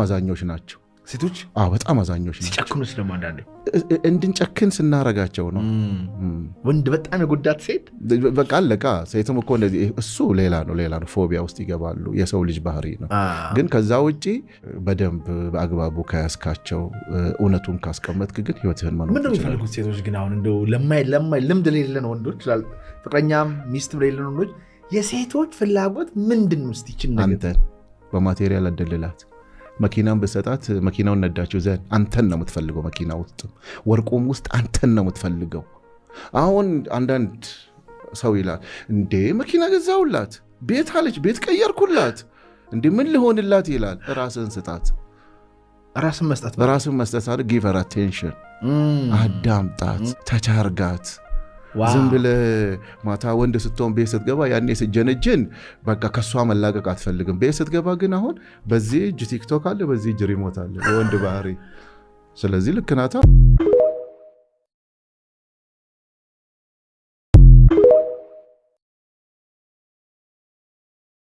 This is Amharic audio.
አዛኞች ናቸው ሴቶች። አዎ በጣም አዛኞች ናቸው። ሲጨክኑስ ደግሞ አንዳንዴ? እንድንጨክን ስናረጋቸው ነው። ወንድ በጣም የጎዳት ሴት በቃ አለቃ። ሴትም እኮ እንደዚህ፣ እሱ ሌላ ነው፣ ሌላ ነው። Phobia ውስጥ ይገባሉ። የሰው ልጅ ባህሪ ነው። ግን ከዛ ውጪ በደንብ በአግባቡ ከያዝካቸው፣ እውነቱን ካስቀመጥክ ግን ህይወትህን መኖር ምንድን ነው ትችላለህ። የሚፈልጉት ሴቶች ግን? አሁን እንደው ለማይ ለማይ ልምድ ለሌለን ወንዶች፣ ፍቅረኛም ሚስትም ለሌለን ወንዶች የሴቶች ፍላጎት ምንድን ነው? እስቲ ይችን ነገር አንተን በ material አደልላት። መኪናን ብሰጣት መኪናውን ነዳችው ዘንድ አንተን ነው የምትፈልገው። መኪና ውስጥም ወርቁም ውስጥ አንተን ነው የምትፈልገው። አሁን አንዳንድ ሰው ይላል፣ እንዴ መኪና ገዛውላት፣ ቤት አለች፣ ቤት ቀየርኩላት፣ እንዴ ምን ልሆንላት ይላል። ራስህን ስጣት። ራስን መስጠት። ራስን መስጠት አለ። Give her attention፣ አዳምጣት፣ ተቻርጋት። ዝም ብለህ ማታ ወንድ ስትሆን ቤት ስትገባ ያኔ ስጀነጅን በቃ ከእሷ መላቀቅ አትፈልግም። ቤት ስትገባ ግን አሁን በዚህ እጅ ቲክቶክ አለ፣ በዚህ እጅ remote አለ። የወንድ ባህሪ። ስለዚህ ልክ ናታ።